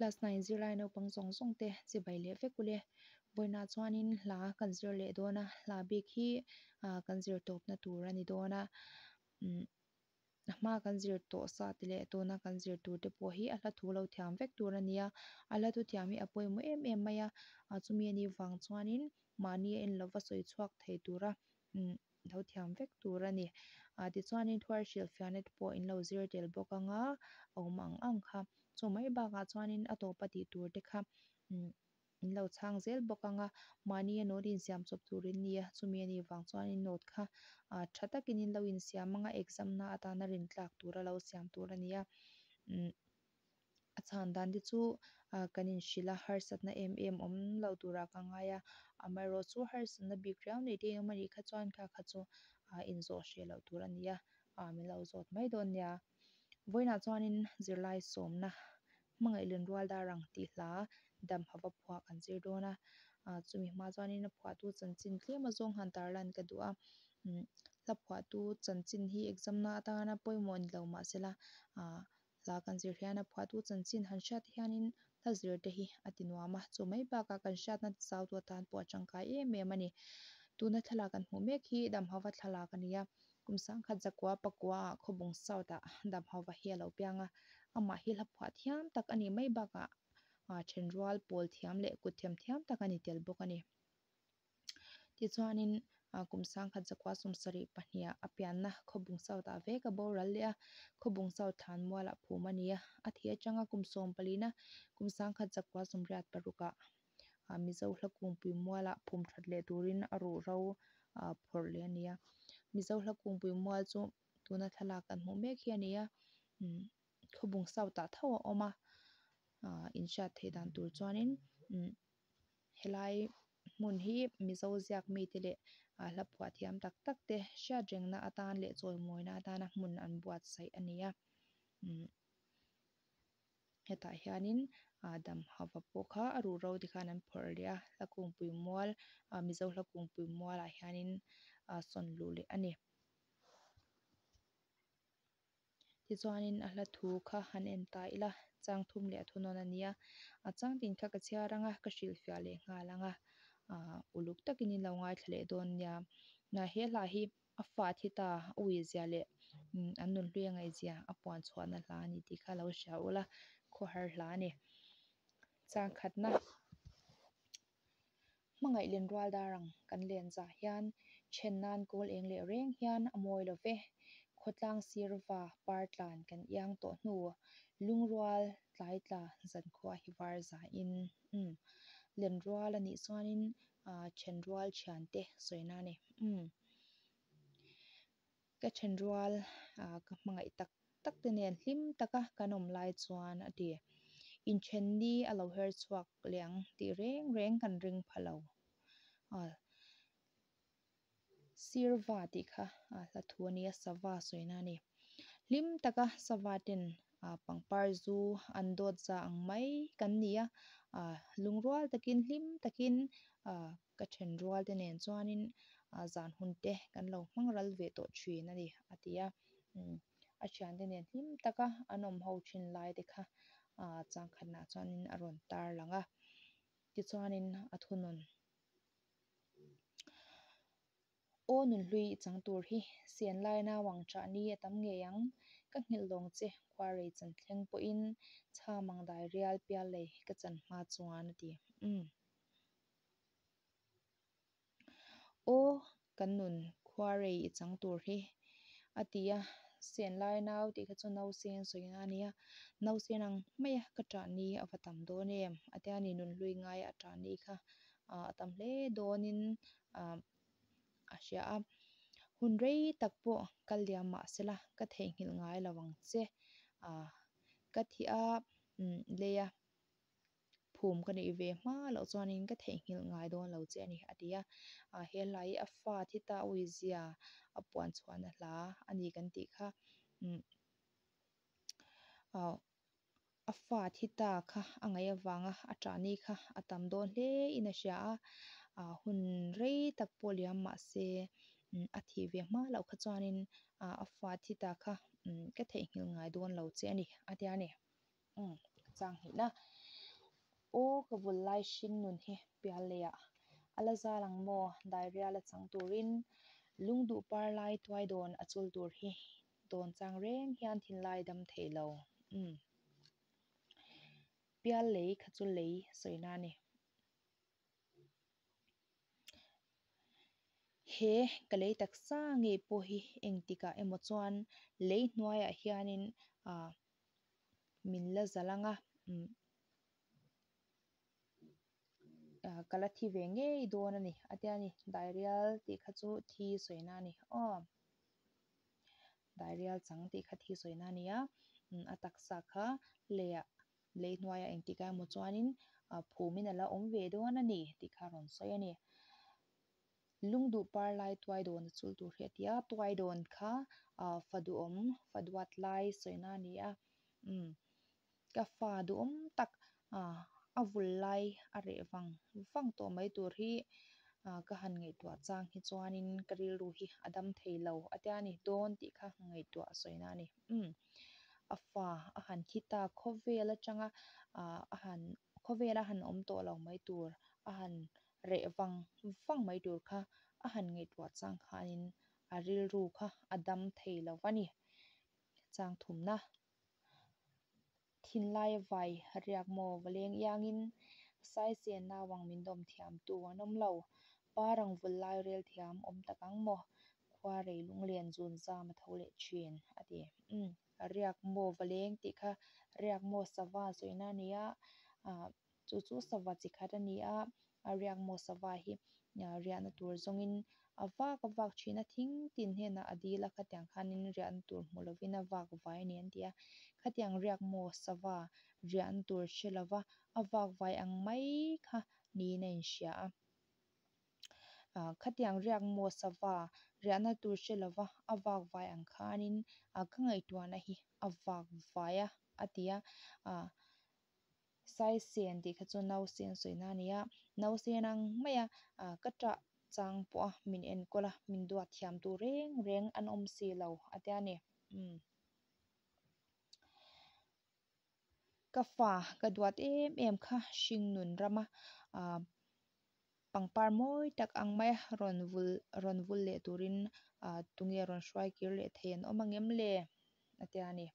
Class nine zirlai naupang zawng zawng te chibai leh vek ule. Vawiinah chuanin hla kan zir leh dawn a, hla bik hi ah kan zir tawpna tur a ni dawn a. Umm a hma kan zir tawh sa te leh tuna kan zir tur te pawh hi a hla thu lo thiam vek tur a ni a, a hla thu thiam hi a pawimawh em em mai a, ah chumi a nih vang chuanin mahni a en lova sawi chhuak thei tura umm lo thiam vek tur a ni. Ah tichuanin thuar hrilhfiahna te pawh in lo zir tel bawk ang a, a awm ang ang kha. Chu mai bakah chuanin a tawpa tih tur te kha umm in lo chhang zel bawk ang a, mahnia note insiam chawp tur in nia, chumi a nih vang chuanin note kha ah tha takin in lo insiam ang a, exam na atana rintlak tura lo siam tur a ni a, umm a chhan dan te chu ah kan inhrilh a, harsatna em em awm lo turah ka ngai a, amaherawhchu chu harsatna bik riau nei te awm a nih kha chuan kha kha chu ah inzawh hreh loh tur a ni a, ah min lo zawt mai dawn nia. Vawiinah chuanin zirlai sawmna hmangaih lenrual dar ang tih hla dam hava phuah kan zir dawn a, ah chumi hma chuanin a phuahtu chanchin tlem azawng han tarlan ka duh a, umm hla phuahtu chanchin hi exam na atana pawimawh ni lo mahsela ah hla kan zir hian a phuahtu chanchin han hriat hianin hla zir te hi a ti nuam a, chu mai bakah kan hriatna zautu atan pawh a tangkai em em a ni. Tuna thlalak kan hmuh mek hi dam hava thlalak a ni a. Kum sangkhat zakua pakua ah Khawbung South ah Damhauva hi a lo piang a, amah hi hla phuah thiam tak a nih mai bakah thenrual pawl thiam leh kut thiam thiam tak a ni tel bawk a ni. Tichuanin kum sangkhat zakua sawmsarih pahniha a pianna Khawbung South ah vek a boral leh a, Khawbung South thlanmualah phum a ni a, a thih atanga kum sawm palina kum sangkhat zakua sawmriat parukah Mizo hla kungpui mualah phum that leh turin a ruhro phawrh leh a ni a. Mizo hla kungpui mual chu tuna thlalak kan hmuh mek hi a ni a, umm khawbung south ah tho a awm a, ah inhriat theih dan tur chuanin umm helai hmun hi Mizo ziak mite leh hla phuah thiam tak tak te hriat rengna atan leh chawimawina atana hmun an buatsaih a ni a, umm. Hetah hianin ah dam hava pawh kha a ruh ro te khan an phawrh leh a hla kungpui mual ah mizo hla kungpui mualah hianin ah sawn luh leh a ni. Tichuanin a hla thu kha han en ta ila chang thum leh a thunawn a nia a chang tin kha ka chhiar ang a ka hrilhfiah leh nghal ang a ah uluk takin in lo ngaithla leh dawn nia. He hla hi A fa thi ta, a uizia leh an nunhlui a ngaihzia a puan chhuahna hla a ni tih kha lo hria ula, khawhar hla a ni. Changkhatna, Hmangaih lenrual dar ang kan len zah hian then nan kawl eng leh reng hian a mawi lo ve. Khawtlang sirva par tlan kan iang tawh hnu, lungrual tlai tla zankhua hi var zahin. Umm, lenrual a nih chuanin Thenrual thiante sawina a ni. Umm. Ka thenrual ka hmangaih tak tak te nen hlim taka kan awm lai chuan a ti. Inthen ni a lo her chhuak leh ang tih reng reng kan ring pha lo. Sirva tih kha hla thu a nia, sava sawina a ni. Hlim taka sava ten pangpar zu an dawt za ang mai kan ni a, lungrual takin hlim takin ka then rual te nen chuanin zan hun te kan lo hmang ral ve tawh thin a ni a ti a. A thiante nen hlim taka an awm ho thin lai te kha changkhatnah chuanin a rawn tarlang a, tichuanin a thunawn. Aw nunhlui i chang tur hi sian lai nauang chah ni a tam ngei ang, ka nghilh lawng che khuarei chan thleng pawhin chham ang dai rial pial lei ka chan hma chuan a ti. Umm. Aw kan nun khuarei i chang tur hi a ti a, sian lai nau tih kha chu nausen sawina a nia, nausen ang maia ka chah ni a va tam dawn em a tia ni nunhlui ngaia a chah ni kha a tam hle dawnin ah a hria a, hun rei tak pawh kal liam mah sela ka theihnghilh ngai lo ang che ah ka thih a umm lei a phum ka neih ve hma loh chuanin ka theihnghilh ngai dawn lo che a ni a ti a, ah he hla hi a fa thi ta awizia a puan chhuahna hla a ni kan tih kha umm ah. A fa thi ta kha a ngaih avanga a ṭahni kha a tam dawn hle in a hria a, ah hun rei tak pawh liam mah se a thih ve hma loh kha chuanin ah a fa thi ta kha ka theihnghilh ngai dawn lo che a ni a tia ni. Umm chang hnihna. Aw ka vul lai hring nun hi pial leiah a la zal ang maw dairial a chang turin lungduh par lai tuai dawn a chul tur hi dawn chang reng hian thinlai dam thei lo. Umm. Pial lei kha chu lei sawina a ni. He ka lei taksa ngei pawh hi engtikah emaw chuan lei hnuaiah hianin ah min la zal ang a, umm ah ka la thi ve ngei dawn a ni a tia ni. Dairial tih kha chu thi sawina a ni aw. Dairial chang tih kha thi sawina a ni a, umm a taksa kha leiah lei hnuaiah engtikah emaw chuanin ah phumin a la awm ve dawn a ni tih kha a rawn sawi a ni. Lungduh par lai tuai dawn a chul tur hi a ti a, tuai dawn kha ah fa duhawm fa duat lai sawina a ni a, umm ka fa duhawm tak ah a vul lai a reh vang vang tawh mai tur hi ah ka han ngaihtuah chang hi chuanin ka rilru hi a dam thei lo a tia ni dawn tih kha ngaihtuah sawina a ni, umm a fa a han thi ta khawvel atanga ah a han khawvel a han awm tawh lo mai tur a han reh vang vang mai tur kha a han ngaihtuah chang khanin a rilru kha a dam thei lo va ni. Chang thumna thinlai vai riak maw va leng iangin Saisen nauang min dawm thiamtu an awm lo. Parang vul lai rel thiam awm tak ang maw? Khuarei lunglen zun zam a tho leh thin a ti. Umm riak maw va leng tih kha riak maw sava sawina a ni a, ah Chu chu sava chi khat a ni a, a riak maw sava hi riahna tur zawngin a vak a vak thin a, thing tin hnenah a dil a, khatiang khanin riahna tur hmu lovin a vak vai a ni an ti a, khatiang riak maw sava riahna tur hre lova a vak vai ang mai kha niin a inhria a. Khatiang riak maw sava riahna tur hre lova a vak vai ang khanin ka ngaihtuahna hi a vak vai a a ti a. Saisen tih kha chu nausen sawina a ni a, nausen ang maia ka ṭah chang pawha min enkawl a, min duat thiam tur reng reng an awm si lo a tia ni. Umm. Ka fa ka duat em em kha hringnun rama pangpar mawi tak ang maia rawn vul rawn vul leh turin tunge rawn hruai kir leh thei an awm angem le a tia ni.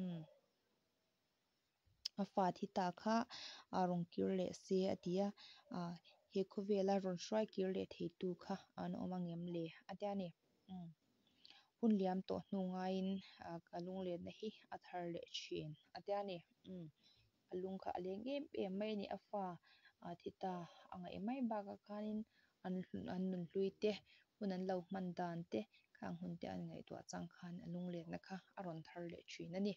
Umm. A fa thi ta kha a rawn kir leh se a ti a, he khawvela rawn hruai kir leh theitu kha an awm angem le a tia ni. Umm hun liam tawh hnu ngaiin ka lunglenna hi a thar leh thin a tia ni. Umm a lung kha a leng em em mai a ni, a fa thi ta a ngaih mai bakah khanin an an nunhlui te hun an lo hman dan te khang hun te an ngaihtuah chang khan a lunglenna kha a rawn thar leh thin a ni.